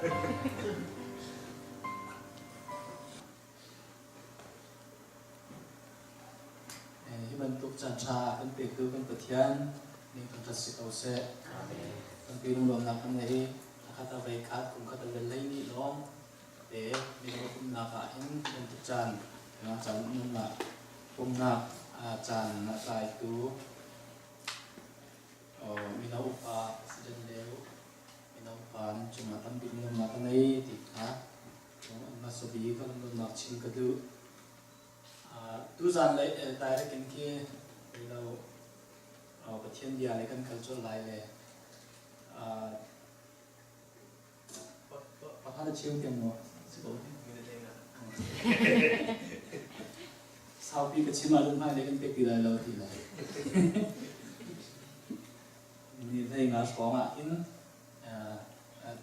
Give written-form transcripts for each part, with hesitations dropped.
Hi bantuk caan ṭha kan pektu kan Pathian ning thangṭhat si ko seh. Tampi lunglawmhnak kan ngei i thakhat a vei khat kum khat a vel hlei nih lawng te mino pumhnak ah hin hi bantuk caan caan nunnak pumhnak caan a tlaitu mino upa President leo mino upa nan cungah tampi lunglawmhnak ka ngei ti kha hmasa bik ka lungdonnak chim ka duh. Tuzaan le direct in khi lo Pathian bia le kan kal colh lai le pakhat a cheu tiang maw si ko Saupi ka chim ahcun hmailei kan pek ti lai lo ti lai. Ni hlei nga hrawng ah hin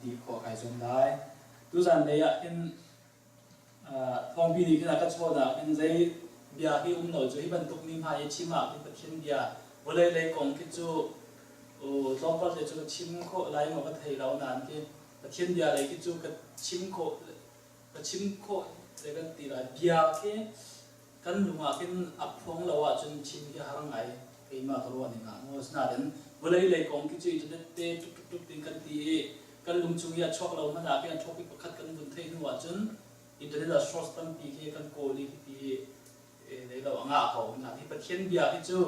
ti khawh kai zuam lai. Tuzaan lei ah hin thawngpi nih khin a ka chawn ah khin zei bia hi um lo cu hi bantuk mi hmai i chim ah khin Pathian bia vawlei lei kong khi cu tlawmpal te cu ka chim khawh lai maw ka thei lo nain khi Pathian bia lei khi cu ka chim khawh ka chim khawh le kan ti lai bia khi kan lung ah khin a phuang lo ahcun chim hi a har ngai keimah ka ruah ning ah maw asinain vawlei lei kong khi cu internet te tuk tuk tuk tin kan ti i kan lung chung i a chuak lo hmanh ah khin a topic pakhat kan vun theih hnu ahcun internet ah source tampi khi kan kawl i ti lei lo a ngah ko na hi Pathian bia hi cu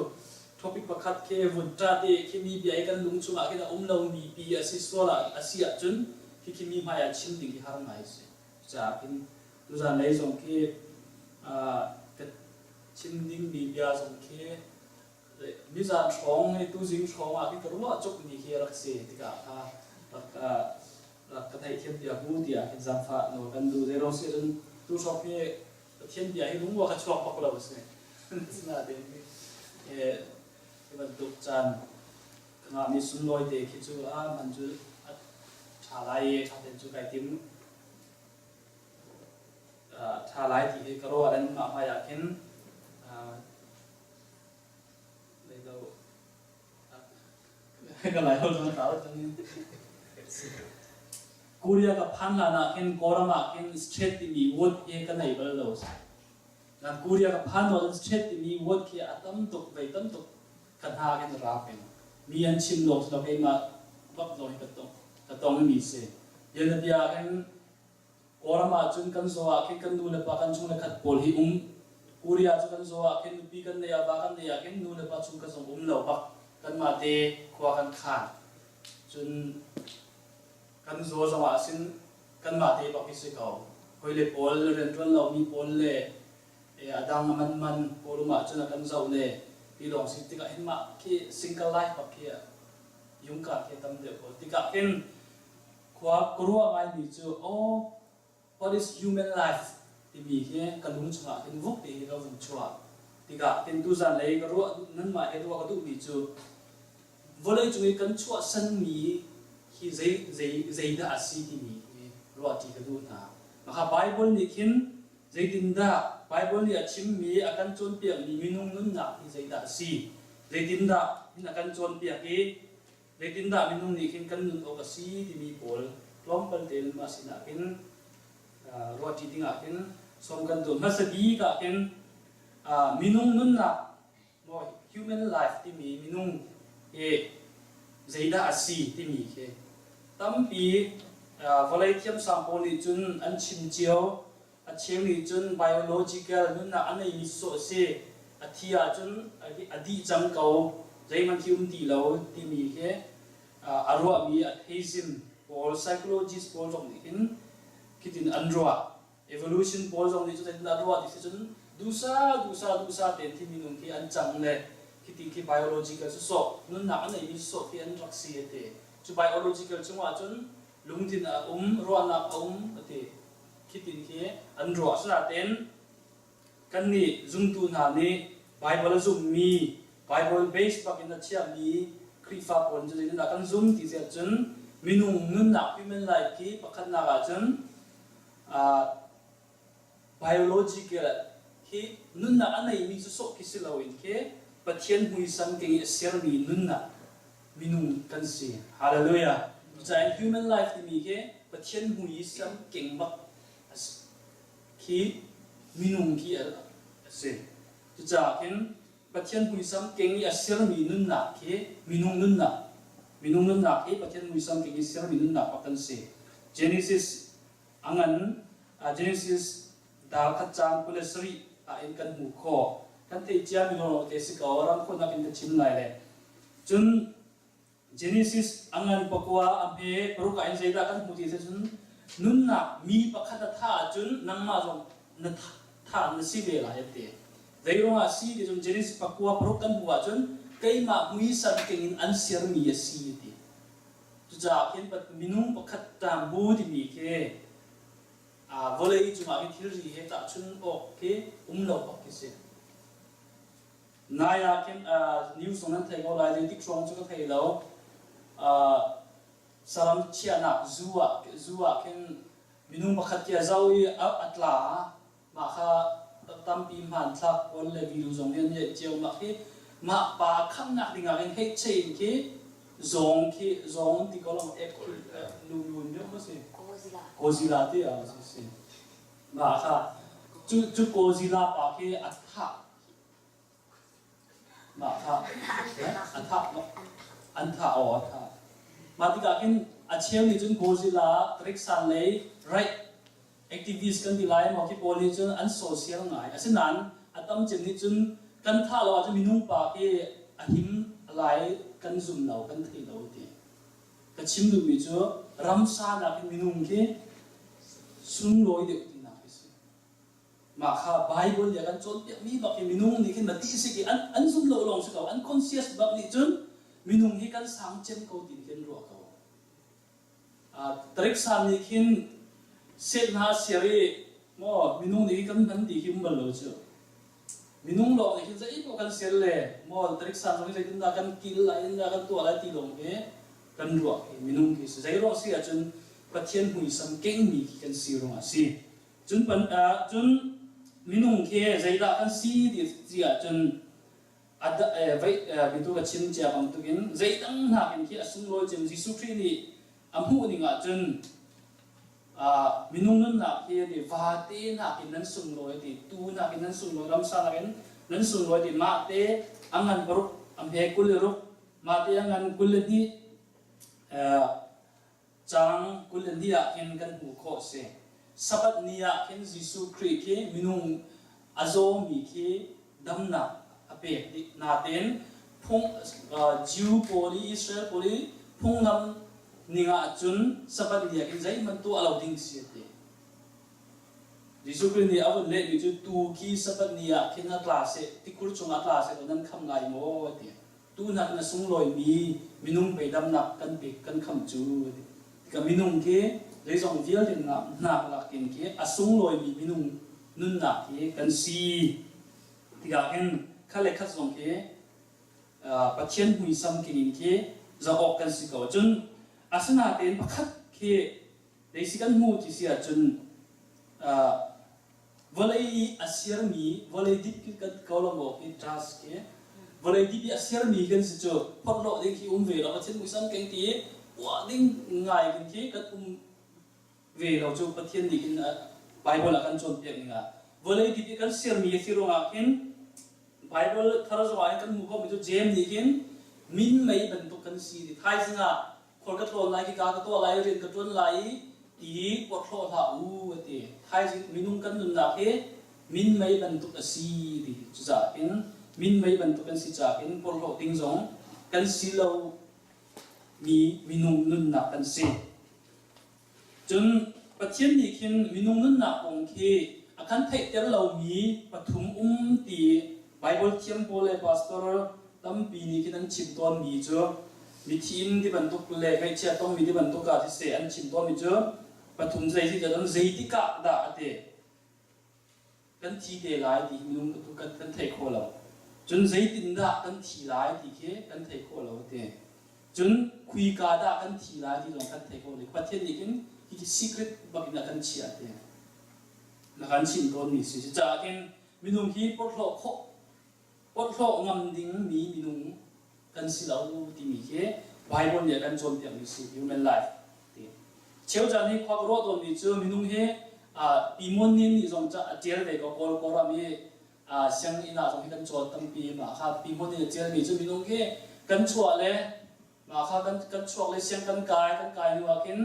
topic pakhat khi vun ṭat i khi mi bia i kan lung chungah khin a um lomi pi a si sual ah a si ahcun khi khi mi hmai ah chim ding hi har ngai si caah khin tuzan lei zong khi ka chim dingmi bia zong khi nizan hrawng i tuzing hrawng ah khi ka ruah cukmi khi a rak si tikah kha rak rak ka theihthiam piak mu tiah khin zaangfah nawl kan duh zei si cun tu hrawk hi Pathian bia hi lungwa kha chuak bak lo a si sinain hi bantuk caan ka ngahmi sunlawi te khi cu a man cu a ṭha lai i ṭha tein cu kai tim ṭha lai ti hi ka ruah in mah hmai ah khin lo ka lai ho zong ta Korea ka phan hlan ah khin Kawlram ah khin straight timi word hi ka nei bal lo. Nan Korea ka phan hnu ahcun straight timi word khi a tam tuk vei tam tuk ka hna khin ra peng. Mi an chim lawng si lo keimah bak zong hi ka tong ka tong mi si. Bianabia khin Kawlram ah cun kan zaw ah khin kan nu le pa kan chung le khat pawl hi um. Korea cu kan zaw ah khin nupi kan nei ah va kan nei ah khin nu le pa chung ka zong um lo bak. Kanmah te khua kan khan. Cun kan zaw zong ah sin kanmah te bak hi si ko. Hoi le pawl rianṭuan lomi pawl le a dang a man man pawl um ah cun a kan zoh le ti lawng si tikah hin mah khi single life bak khi yungka khi tam deuh ko. Tikah hin Khua ka ruah ngaimi cu oh what is human life timi hi ka lung chungah hin vuk te hi ka vun chuah tikah tin tuzan lei ka ruah nanmah he ruah ka duhmi cu vawlei cung i kan chuahsanmi hi zei zei zeidah a si timi hi ruahṭi ka duh hna. Maka Bible nih khin zeitindah Bible nih a chimmi a kan cawnpiakmi minung nunnak hi zeidah a si zeitindah hin a kan cawnpiak i Zeitindah minung nih khin kan nun awk a si timi pawl tlawmpal tein mah sinah khin ruahṭi dingah khin sawm kan duh. Hmasa bik ah khin minung nunnak maw human life timi minung hi zeidah a si timi khi tampi vawlei thiamsang pawl nih cun an chim cio. A cheu nih cun biological nunnak a neimi sawh a si. A thi ahcun a dih cang ko, zeihmanh khi um ti lo timi khi a ruahmi atheism pawl, psychologist pawl zong nih hin khitin an ruah. Evolution pawl zong nih cutin an ruah ti si cun dusa dusa dusa tein khi minung khi an cang le khiti khi biological sawsawh nunnak a neimi sawsawh khi an rak si a ti. Cu biological chungah cun lungthin a um, ruahnak a um a ti. Khitin khi an ruah. Asinain kannih zumtu hna nih Baibal a zummi, Bible base bak in a chiahmi Khrihfa pawl cu zeitindah kan zum ti si ahcun minung nunnak human life khi pakhatnak ahcun biological khi nunnak a neimi cu sawh khi si loin khi Pathian muisam keng i a sermi nunnak minung kan si. Hallelujah. Cucaah human life timi khi Pathian muisam keng bak khi minung khi a si. Cucaah khin Pathian muisam keng i a sermi nunnak khi minung nunnak minung nunnak hi Pathian muisam keng i sermi nunnak bak kan si. Genesis a ngan Genesis dal khat caan 27 ah in kan hmuh khawh. Kan theih ciami lawng te si ko ram khawhnak in ka chim lai le. Cun Genesis a ngan pakua a hme paruk ah in zeidah kan hmuh ti si cun nunnak mi pakhat na thah ahcun nangmah zong na thah na si ve lai an ti. Zeiruangah si ti cun Genesis pakua paruk kan hmuh ahcun keimah muisam keng in an sermi a si ti. Cucaah khin minung pakhat tang bu timi khi vawlei cungah hin thilri he tahchun awk khi um lo bak khi si. Nai ah khin news zong nan thei ko lai zeitik hrawng cu ka thei lo. Saram chiahnak zu ah zu ah khin minung pakhat khi a zo i a tla mah kha tampi hmanthlak pawl le video zong nih an ngeih cio mah khi mah pa khamnak ding ah khin hei chain khi zawng khi zawng ti ko long ek khi lu lu in ma si Godzilla ti a si si mah kha cu cu Godzilla pa khi a thah Mah kha a thah an thah aw a thah. Mah tikah khin a cheu nih cun Godzilla Riksan lei right activist kan ti lai maw khi pawl nih cun an social ngai. Asinain a tam cem nih cun kan thah lo ahcun minung pa khi a him lai kan zum lo kan thei lo ti. Ka chim duhmi cu ramsa nakin minung khi sunglawi deuh tinak khi si. Mah kha Bible nih a kan cawnpiakmi bak hi minung nih khin mati si ki an an zum lo lawng si ko an conscious bak nih cun minung hi kan sang cem ko ti khin ruah ko. Tariksan nih khin set hna siar i maw minung nih kan hman ti hi um bal lo cu. Minung lawng nih khin zei paoh kan siar le maw tariksan zong hi zeitindah kan kil lai in dah kan tuah lai ti lawng hi kan ruah hi minung khi si. Zei ruang si ahcun Pathian muisam kengmi khi kan si ruangah a si. Cun pan cun minung khi zeidah kan si ti ti ahcun vei tu ka chim cia bantukin zeidang nakin khi a sunglawi cem Jesuh Khrih nih a hmuh ning ahcun minung nunnak hi ni vate nakin nan sunglawi ti tu nakin nan sunglawi ramsa nakin nan sunglawi ti mah te a ngan paruk a hme 26 mah te a ngan 22 Caang 22 ah khin kan hmuh khawh a si. Sabbath ni ah khin Jesuh Khrih khi minung a zawmi khi damnak a pek dih. Nain phung Jew pawl i Israel pawl i phunglam ning ah cun Sabbath ni ah khin zeihmanh tuah lo ding si a ti. Jesuh Khrih nih a vun lehmi cu tuu khi Sabbath ni ah khin a tla seh, tikhur chungah tla seh law nan kham lai maw a ti. Tunak na sunglawimi minung pei damnak kan pek kan kham cu tikah minung khi zeizong vialte nak lakin khi a sunglawimi minung nunnak khi kan si tikah hin kha le khat zong khi Pathian muisam kingin khi zoh awk kan si ko cun asinain pakhat khi deisi kan hmu ti si ahcun Vawlei i a sermi vawlei dip kan ko lo maw khi trust khi vawlei dip i a sermi kan si cu phorhlawh ding khi um ve lo Pathian muisam keng ti i uah ding ngai ding khi kan um ve lo cu Pathian nih hin Bible ah kan cawnpiak ning ah vawlei dip i kan sermi a si ruangah khin Bible thar zong ah hin kan hmuh khawhmi cu James nih khin minmei bantuk kan si ti thaizing ah Khual ka tlawn lai, hika ka tuah lai, rian ka ṭuan lai i ti porhlawh hlah u a ti. Thaizing minung kan nunnak hi minmei bantuk a si ti cucaah hin minmei bantuk kan si caah hin porhlawh ding zong kan si lo mi minung nunnak kan si. Cun Pathian nih khin minung nunnak kong khi a kan theihter lomi pathum um ti Baibal thiam pawl le pastor tampi nih khin an chim tawnmi cu mithi in ti bantuk le ngaihchia tongmi ti bantuk ah siseh an chim tawnmi cu pathum zei si cun zeitik ah dah a ti. Kan thi te lai ti hi minung kan, kan thei kho lo. Cun zeitindah kan thi lai ti khi kan thei kho lo ti. Cun khuika dah kan thi lai ti zong kan thei kho lo. Pathian nih khin hi secret bak in a kan chiah ti. Na kan chim tawnmi si. Cucaah khin minung hi porhlawh khawh porhlawh ngam ding mi minung kan si lo timi khi Bible nih a kan cawnpiakmi si human life ti. Cheu caan hi khua ka ruah tawnmi cu minung hi Pi Mon Nin nih zong a ṭial ve ko Kawl Kawlram i sianginn ah zong hi kan cawn tampi mah kha Pi Mon Nin a ṭialmi cu minung hi kan chuah le mah kha kan chuak le siang kan kai kan kai hnu ah khin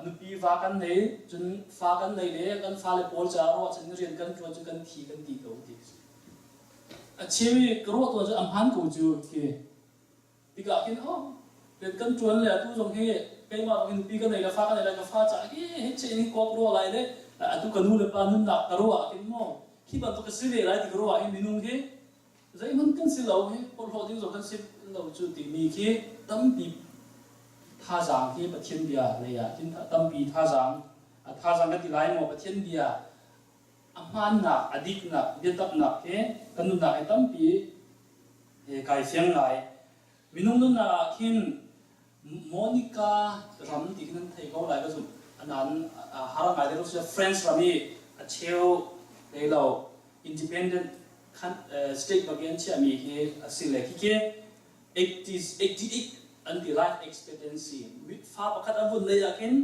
nupi va kan nei cun fa kan nei le kan fale pawl caah ruahchan in rian kan ṭuan cu kan thi kan ti ko ti a chim i ka ruah tawn cu a hmaan ko cu khi tikah khin oh rian kan ṭuan le atu zong hi keimah zong hi nupi ka nei le fa ka nei le ka fa caah hi hi che in kok ruah lai le atu ka nu le pa nunnak ka ruah ah khin maw khi bantuk ka si ve lai ti ka ruah ah hin minung hi zeihmanh kan si lo hi porhlawh ding zong kan si lo cu timi khi tampi thazaang khi Pathian bia lei ah khin tampi thazaang thazaang kan ti lai maw Pathian bia a hmaannak a diknak biataknak hi kan nunnak hi tampi kai fiang ngai minung nunnak ah khin Monica ram ti khin an thei ko lai ka zumh anan har ngai te Russia French ram i a cheu lei lo independent state bak in chiahmi hi a si le khi 88 an ti life expectancy fa pakhat an vun nei ah khin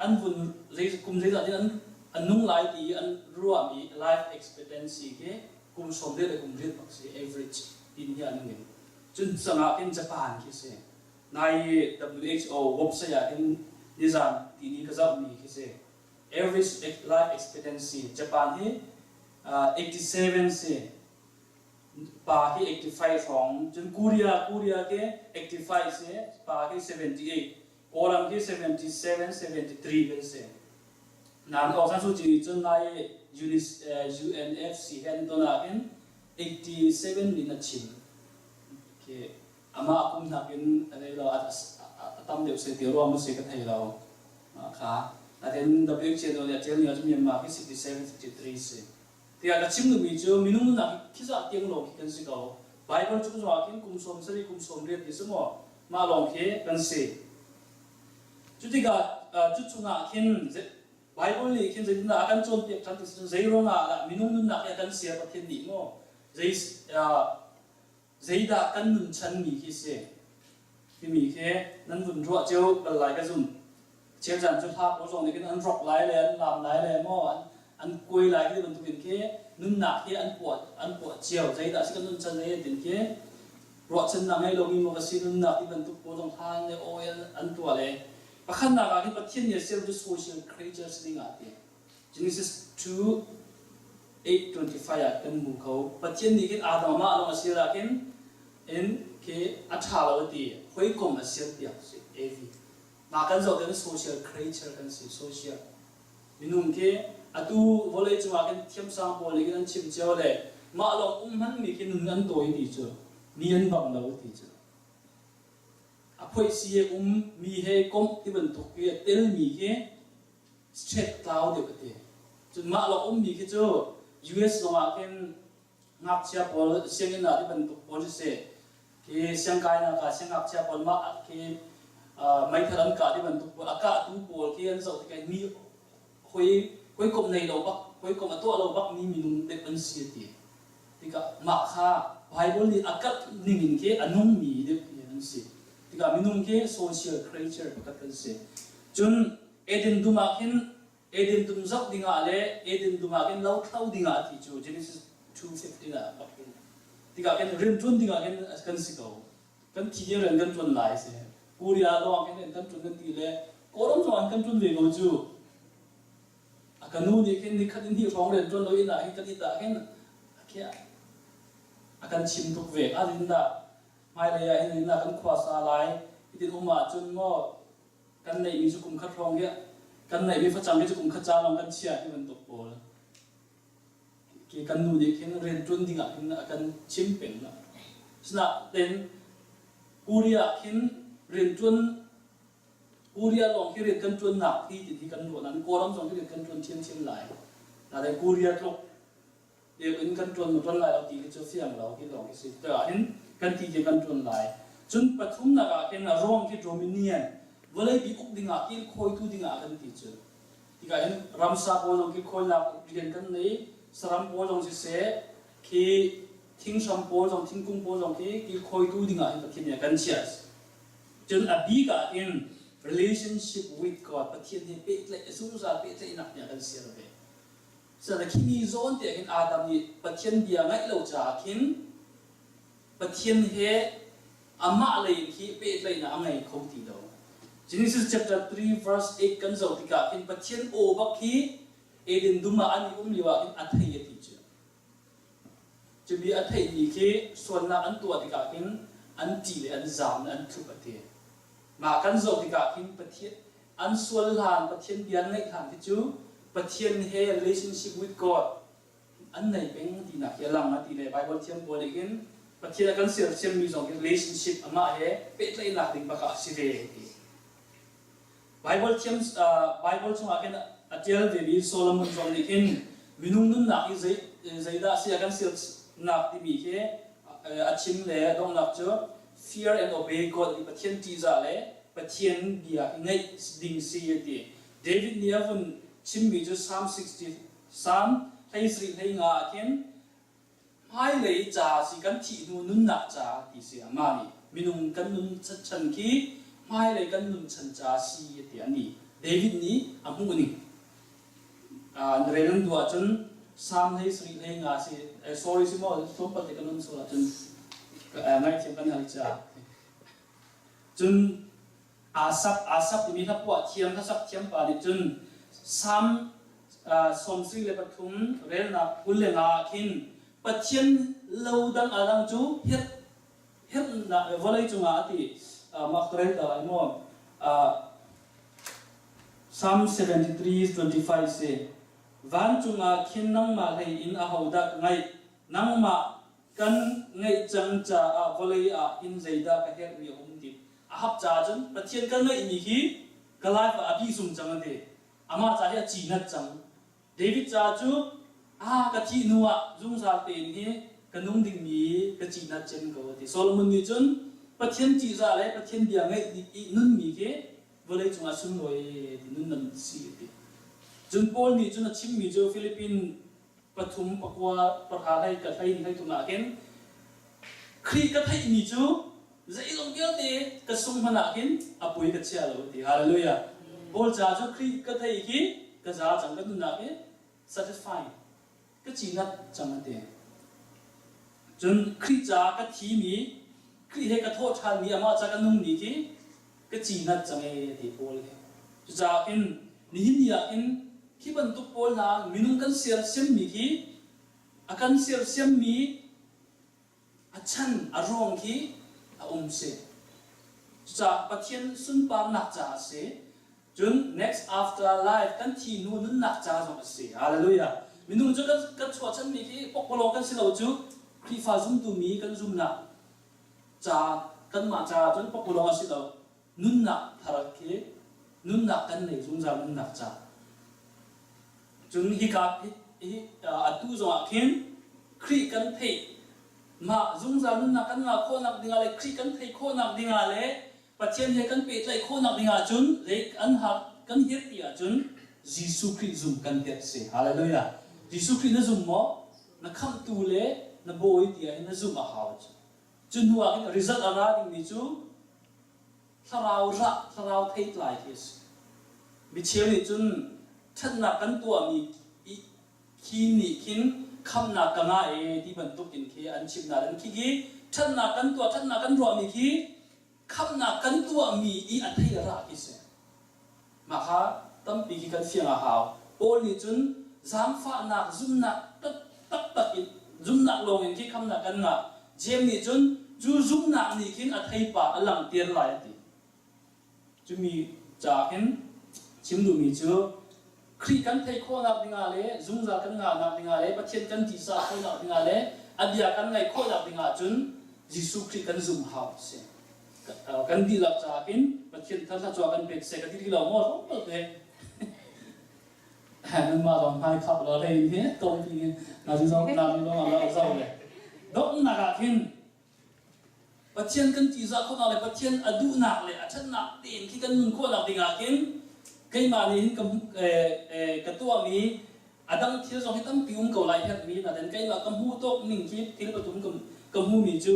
an vun zei kum zeizat in an an nung lai ti an ruahmi life expectancy khi kum 40 le kum riat bak si average tin hi an ngin cun cangah khin Japan khi si nai WHO website ah hin nizan tini ka zohmi khi si average life expectancy Japan hi 87 si pa hi 85 hrawng cun Korea Korea ke 85 si pa hi 78 Kawlram khi 77 73 kan si nan Aung San Suu Kyi cun nai UNFC he an ton ah hin 87 min a chim khi amah kum nakin a rei lo a tam deuh se ti ruang si ka thei lo kha natin WHO nih a ṭial ning ah cun Myanmar hi 67 63 si tiah ka chim duhmi cu minung nunnak hi khizah tiang lawng khi kan si ko Bible chung zongah khin kum 70 kum 80 ti si maw mah lawng khi kan si cu tikah cu chungah khin Bible nih khin zeitindah a kan cawnpiak ṭhan ti si cun zei ruangah dah minung nunnak hi a kan ser Pathian nih maw zei zeidah kan nun chanmi khi si timi khi nan vun ruah cio bal lai ka zum cheu caan cu hla pawl zong nih khin an rock lai le an laam lai le maw an an kuai lai khi bantukin khi nunnak hi an puah an puah cio zeidah si kan nun chan ei tin khi ruahchannak ngei lomi maw ka si nunnak ti bantuk pawl zong hlan le awi an tuah le pakhatnak ah hin Pathian nih a ser cu social creatures ding ah ti Genesis 2 8:25 ah kan hmu kho. Pathian nih khin Adam mah lawng a ser ah khin in khi a ṭha lo a ti. Hawikom a ser piak si Evi. Mah kan zoh tikah social creature kan si social. Minung khi atu vawlei cungah khin thiamsang pawl nih khin an chim cio le mah lawng um hmanmi khi nun an tawi ti cu mi an bang lo ti cu. A phoihsi he um mi he komh ti bantuk khi a telmi khi Straight tlau deuh a ti. Cun mah lawng ummi khi cu US zongah khin ngakchia pawl sianginn ah ti bantuk pawl siseh khi siangkainak ah siangngakchia pawl mah khi meithal an kah ti bantuk pawl a kahtu pawl khi an zoh tikah mi hoi hawikom nei lo bak hawikom a tuah lo bak mi minung deuh an si a ti. Tikah mah kha Bible nih a kalh ning in khi a nungmi deuh khi an si. Tikah minung khi social creature pakhat kan si. Cun Eden dum ah khin Eden dum zoh dingah le Eden dum ah khin lo thlo dingah a ti cu Genesis 2:15 ah bak hin tikah khin rian ṭuan dingah khin kan si ko kan thi ding rian kan ṭuan lai si Korea lawng khin rian kan ṭuan kan ti le Kawlram zong an kan ṭuan ve ko cu a ka nu nih khin nikhat in hnih hrawng rian ṭuan lo inn ah hin kan it ah khin a kan chim tuk ve a rin dah hmailei ah hin inn ah kan khua sa lai hitin um ahcun maw kan neihmi cu kum khat hrawng hi kan neihmi facang hi cu kum khat ca lawng kan chiah ti bantuk pawl khi kan nu nih khin rian ṭuan ding ah khin a kan chim peng na sinah ten Korea khin rian ṭuan Korea lawng khi rian kan ṭuannak hi ti hi kan ruah nan Kawlram zong khi rian kan ṭuan thiamthiam lai na le Korea tluk in kan ṭuan ma ṭuan lai lo ti khi cu fiang lo khi lawng khi si te ah hin kan ti ti kan ṭuan lai cun pathumnak ah khin a ruang khi dominion vawlei bi uk dingah kilkhawitu dingah kan ti cu tikah hin ramsa pawl zong kilkhawinak rian kan nei saram pawl zong siseh khi thinghram pawl zong thingkung pawl zong khi kilkhawitu dingah hin Pathian nih a kan chiah cun a bik ah hin Relationship with God, Pathian he pehtlaih, zungzal pehtlaihnak nih a kan ser ve. Sana khimi zawn te khin Adam nih Pathian bia ngaih lo caah khin Pathian he amah lei in khi pehtlaihnak a ngei kho ti lo. Genesis chapter 3 verse 8 kan zoh tikah khin Pathian aw bak khi Eden dum ah an i um lio ah khin a thei a ti cu. Cumi a theihmi khi sualnak an tuah tikah khin an ṭih le an zaam le an thup a ti. Mah kan zoh tikah khin Pathian an sual hlan Pathian bia an ngaih hlan khi cu Pathian he relationship with God an nei peng tinak hi a lang a ti le Bible thiam pawl nih hin Pathian a kan sersiammi zong hi relationship amah he pehtlaihnak ding bak ah a si ve ti. Bible thiam Bible chungah khin a ṭial vemi Solomon zong nih khin minung nunnak hi zei zeidah a si a kan sernak timi khi a chim le donghnak cu fear and obey God i Pathian ṭihzah le Pathian bia hi ngaih ding si a ti. David nih a vun chimmi cu Psalm 60 Psalm 75 ah khin Hmailei ca si kan thih hnu nunnak ca ti si amah nih minung kan nun chan khi hmailei kan nun chan ca si ti an ni David nih a hmuh ning na rel nan duh ahcun Psalm 75 si sorry si maw tlawmpal te ka nun sual ahcun ngaihthiam kan hal ca cun Asaph Asaph timi hlapuah thiam hlasak thiam pa nih cun Salm 73 relnak 25 ah khin Pathian lo dang a dang cu herh herhnak vawlei cungah a ti mah ka rel ta lai maw Psalm 73:25 si Vancung ah khin nangmah hlei in ahodah ka ngaih nangmah kan ngeih cang caah vawlei ah hin zeidah ka herhmi a um ti a hap caah cun Pathian ka ngeihmi hi ka life ah a bi sung cang a ti amah ca hi a ci nat cang David ca cu a ka thih hnu ah zungzal tein hi ka nung dingmi ka ci nat cem ko a ti Solomon nih cun Pathian ṭihzah le Pathian bia ngaih i nunmi khi vawlei cungah sunglawi ti nun nan si a ti cun Paul nih cun a chimmi cu Philippine pathum pakua pahra hlei ka hlei hlei thum ah khin Khrih ka theihmi cu zeizong vialte ka sung hmanh ah khin a pui ka chia lo ti hallelujah Paul ca cu Khrih ka thei hi ka za cang ka nunnak hi satisfy ka cinat cang a ti cun Khrih ca ka thimi Khrih he ka thawh ṭhanmi amah ca ka nungmi khi ka cinat cang ee ti Paul hi cucaah khin nihin ni ah khin khi bantuk pawl hna minung kan sersiammi khi a kan sersiammi a chan a ruang khi a um si cucaah Pathian sunparnak caah a si cun next after life kan thi hnu nunnak ca zong a si hallelujah minung cu kan kan chuahchanmi khi pokpalawng kan si lo cu Khrihfa zumtu mi kan zumnak ca kanmah caah cun pokpalawng a si lo nunnak thar khi nunnak kan nei zungzal nunnak ca cun hika hi atu zongah khin Khrih kan theih mah zungzal nunnak kan ngah khawhnak dingah le Khrih kan theih khawhnak dingah le Pathian he kan pehtlaih khawhnak dingah cun zei kan hak kan herh ti ahcun Jesuh Khrih zum kan herh si hallelujah Jesuh Khrih na zum maw na khamhtu le na bawi tiah hin na zumh a hau cu Cu hnu ah khin result a ra dingmi cu thlarau rah, thlarau theitlai khi a si. Micheu nih cun ṭhatnak kan tuahmi khi nih khin khamhnak ka ngah ee ti bantuk in khi an chim nain khi khi ṭhatnak kan tuah, ṭhatnak kan ruahmi khi khamhnak kan tuahmi i a thei a rah khi si. Mah kha tampi khi kan fiang a hau. Paul nih cun zaangfahnak zumhnak taktak in zumhnak lawngin khi khamnak kan ngah. Jeim nih cun cu zumhnak nih khin a theipar a langhter lai a ti. Cumi ca khin chim duhmi cu Khrih kan theih khawhnak dingah le zungzal kan ngahnak dingah le Pathian kan tisa khawhnak dingah le a bia kan ngaih khawhnak dingah cun Jesuh Khrih kan zumh hau a si. Kan dihlak caah khin Pathian thar thluachuah kan pek seh ka ti lo maw tlawmpal te nanmah zong hmai khap lo hlei hi tawng ti na zong na mi lawng ah lo le donghnak ah khin Pathian kan ṭihzah khawhnak le Pathian a duhnak le a ṭhatnak tein khi kan nun khawhnak dingah khin keimah nih hin ka ka tuahmi a dang thil zong hi tampi um ko lai herhmi nain keimah ka hmuh tawk ning khi thil pathum ka hmumi cu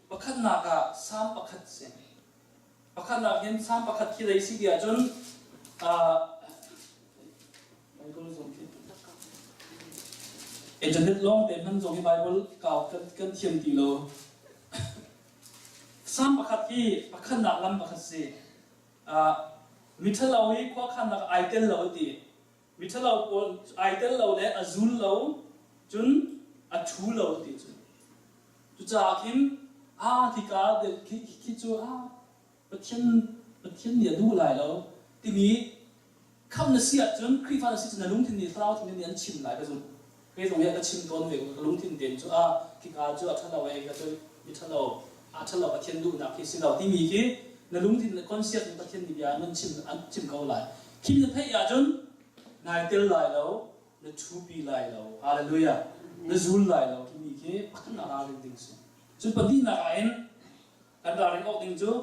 pakhatnak ah Salm pakhat si. Pakhatnak hin Salm pakhat khi lei si ti ahcun Bible zong khi internet lawng te hman zong hi Bible kau kan, kan thiam ti lo. Salm pakhat hi pakhatnak lam pakhat si. Miṭhalo hi khuakhannak ai tel lo ti. Miṭhalo pawl ai tel lo le a zul lo cun a ṭhu lo ti cu. Cucaah khin aa khika khi, khi cu ah Pathian Pathian nih a duh lai lo timi khamh na si ahcun Khrihfa na si cun na lungthin nih thlarau thiang nih an chim lai ka zumh. Kei zong hi a ka chim tawn ve ka lungthin tein cu ah khika cu a ṭhalo e ka cu mi ṭhalo a ṭhalo Pathian duhnak khi si lo timi khi na lungthin na conscious in Pathian nih bia an chim an chim ko lai. Khi na theih ahcun nai tel lai lo na ṭhupi lai lo hallelujah na zul lai lo timi khi pakhat na ralrin ding si. Cun pahnihnak ah hin kan ralrin awk ding cu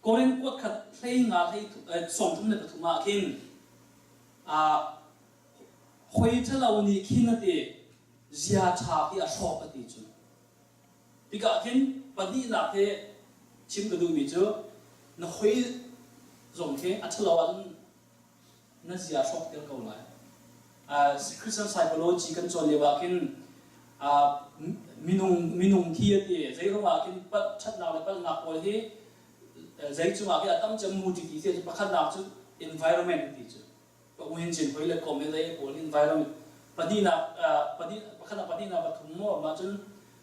Korin kuat khat hlei nga hlei 33 ah khin hoi ṭhalo nih khin a ti zia ṭha khi a hrawk a ti cu. Tikah khin pahnihnak hi chim ka duhmi cu na hoi zong khi a ṭhalo ahcun na zia hrawk ter ko lai. Christian psychology kan cawn lio ah khin minung minung khi a ti zei ruangah khin ṭhatnak le palhnak pawl hi zei cungah khi a tam cem mu ti ti cu pakhatnak cu environment ti cu ka uin cin hoi le kom le lei pawl environment pahnihnak pahnih pakhatnak pahnihnak pathum maw mah cun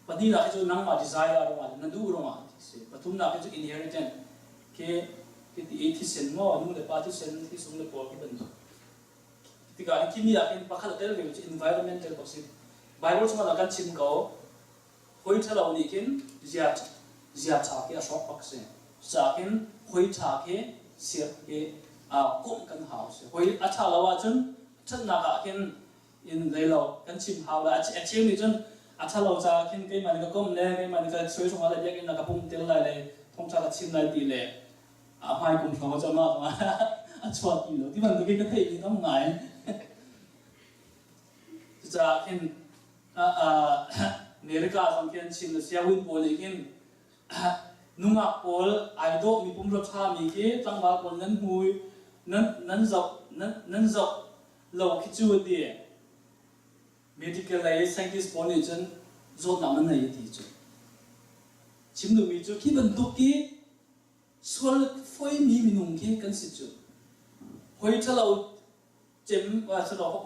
pahnihnak hi cu nangmah desire ruangah na duh ruangah ti si pathumnak hi cu inheritance khi khi ti i thisen maw nu le pa thisen thisung le pawl khi bantuk tikah hi khi mi ah khin pakhat a tel ve cu environmental bak si Bible chungah kan chim ko Hawi ṭhalo nih khin zia zia ṭha khi a hrawk bak si. Cucaah khin hawi ṭha khi siak hi komh kan hau si. Hawi a ṭha lo ahcun ṭhatnak ah khin in lei lo kan chim hau lai. A cheu nih cun a ṭha lo caah khin keimah nih ka komh le keimah nih ka suai chungah le biakinn ah ka pum tel lai le thawngṭha ka chim lai ti le a hmai kum hrawng a cam ah a chuah ti lo ti bantuk in ka theih mi tam ngai. Cucaah khin America zong khi an chim na sianginn pawl nih khin nungak pawl ai dawhmi pumrua ṭhami khi tlangval pawl nan hmui nan nan zoh nan nan zoh lo khi cu an ti. Medical lei scientist pawl nih cun zawtnak nan nei a ti cu. Chim duhmi cu khi bantuk khi sual foimi minung khi kan si cu. Hoi ṭhalo cem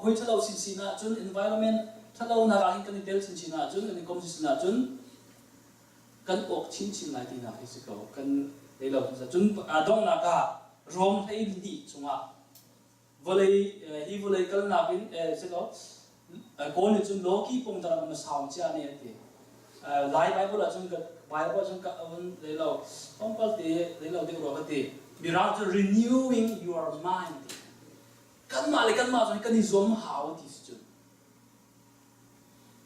hoi ṭhalo sinsin ahcun environment ṭhalo nak ah hin kan i tel chinchin ahcun kan i kom chinchin ahcun kan awk chinchin lai tinak hi si ko kan lei lo cun donghnak ah Rom 12 chungah vawlei hi vawlei kalnak in si lo Kawl nih cun loki pung taram na saung chia ne an ti Lai Bible ahcun ka Bible ahcun ka un lei lo tlawmpal te lei lo deuh rua ka ti Mirang cu renewing your mind kanmah le kanmah cu kan i zuam hau ti si cun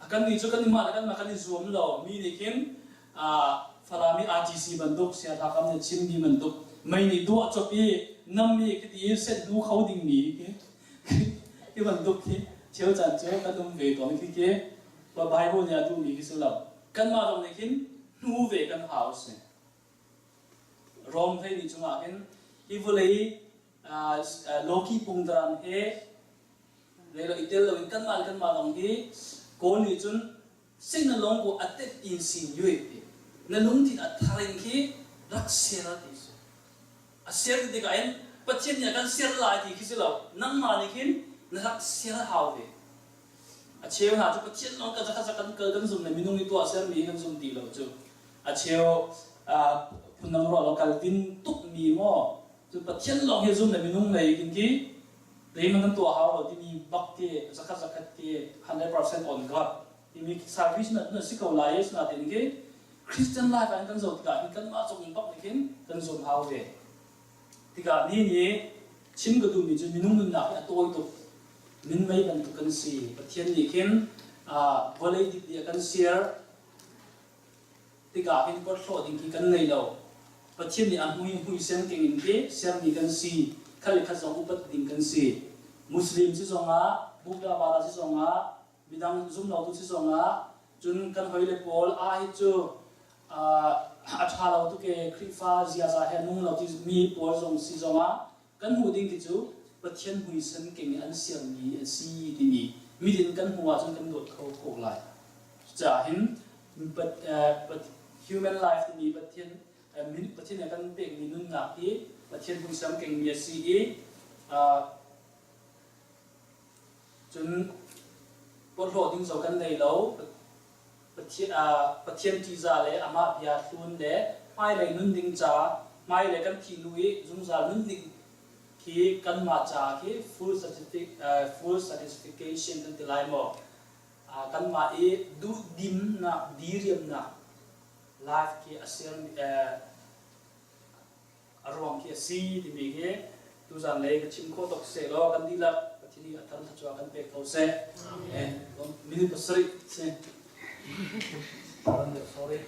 a kan nih cu kan mah le kanmah kan i zuam lo mi nih khin Falami RTC bantuk siathakam nih chimmi bantuk mei nih duah cop i nammi khi ti set du kho dingmi khi bantuk khi cheu caan cu kan um ve tawn khi khi Bible nih a duhmi khi si lo kanmah zong nih khin hnu ve kan hau si Rom hlei ni chungah hin hi vawlei Loki pungdran he le i tel loin kanmah le kanmah lawng hi Kawl nih cun sing na lawng ko a tet in sin yue ti na lungthin a thar in khi rak ser ti si a ser ti tikah hin Pathian nih a kan ser lai ti khi si lo nangmah nih khin na rak ser hau ve a cheu hna cu Pathian lawng kan zakhat kan kal kan zum le minung i tuah sermi kan zum ti lo cu a cheu phundang ruah lo Calvin tuk mi maw cu Pathian lawng hi zum le minung lei kin ki zeiman kan tuah hau lo timi bak ti zakhat zakhat ti 100% on God timi service na na si ko lai na tin ki Christian life an kan zo tikah hin kanmah cung bak nih khin kan zum hau ve tikah ni nih chim ka duhmi cu minung nunnak hi a tawi tuk minmei bantuk kan si Pathian nih khin vawlei dik nih a kan ser tikah hin porhlawh ding khi kan ngei lo. Pathian nih a hmui hmuisen keng in khi sermi kan si. Khat le khat zong upat ding kan si. Muslim si zongah, Buddha Bada si zongah, midang zumlotu si zongah, cun kan hawile pawl ah hi cu. A ṭha lo tuk ee, Khrihfa ziaza he nung lo ti mi pawl zong si zongah kan hmuh ding ti cu Pathian muisam keng in an sermi an si timi midin kan hmuh ahcun kan dawt kho ko lai. Cucaah hin human life timi Pathian Pathian nih a kan pekmi nunnak hi Pathian muisam kengmi a si i cun porhlawh ding zong kan nei lo. Pathian ṭihzah le amah bia hlun le hmailei nun ding ca hmailei kan thih hnu i zungzal nun ding khi kanmah caah khi full satisfaction kan ti lai maw? Kanmah i duhdimnak, diriamnak life khi a ser a ruang khi a si timi hi tuzan lei ka chim khawh tuk seh law kan dihlak Pathian nih a thar thluachuah kan pek ko seh. Amen. Minute pasarih si. Sorry.